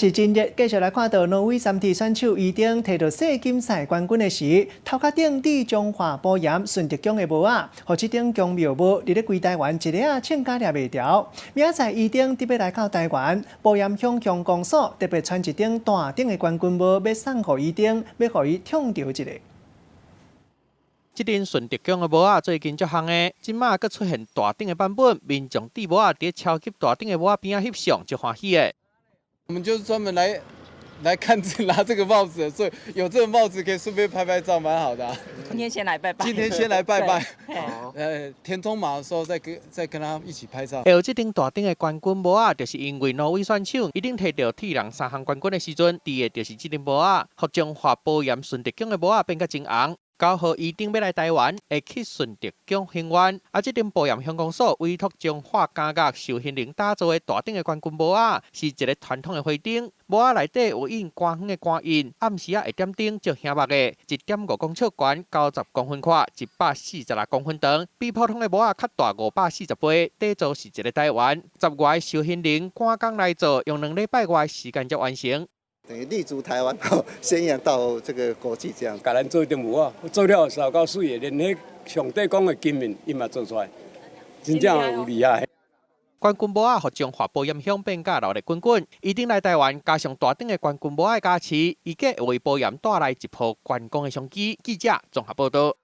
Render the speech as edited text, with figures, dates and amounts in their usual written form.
是真熱，繼續來看到挪威三鐵選手伊丁提著世錦賽冠軍的時，頭殼頂戴彰化埔鹽順德宮的帽仔，予這頂宮廟帽佇咧規台灣一下仔穿甲掠袂牢。明仔載伊丁得欲來到台灣，埔鹽鄉鄉公所特別穿一頂大頂的冠軍帽，欲送予伊丁，欲予伊痛著一下。這頂順德宮的帽仔最近足夯的，這馬閣出現大頂的版本，民眾戴帽仔佇超級大頂的帽仔邊仔翕相，足歡喜的。我們就是專門來看這拿這個帽子，所以有這個帽子可以順便拍拍照，蠻好的啊。今天先來拜拜。今天先來拜拜。田中馬的時候再跟他一起拍照。會有這頂大頂的冠軍帽仔，就是因為挪威選手伊頂提著鐵人三項冠軍的時陣，戴的就是這頂帽仔，予彰化埔鹽順德宮的帽仔變甲真紅。9號伊丁欲來台灣，會去順德宮還願。啊，這頂埔鹽鄉公所委託彰化監獄受訓營打造的大頂的冠軍帽仔，是一个傳統的花燈。帽仔內底有印官方的官印，暗時仔會點燈，足醒目的。1.5公尺懸，90公分闊，146公分長，比普通的帽仔較大540倍。底座是一个台灣。10外受訓人趕工來做，用2禮拜外時間才完成。等於立足台灣，宣揚到這個國際這樣。共咱做一頂帽仔，做了後夠媠的，連彼上底講的經文，伊嘛做出來，真正有厲害。冠軍帽仔予彰化埔鹽鄉變甲熱鬧滾滾，伊丁來台灣，加上大頂的冠軍帽仔加持，預計會為埔鹽帶來一波觀光的商機。記者綜合報道。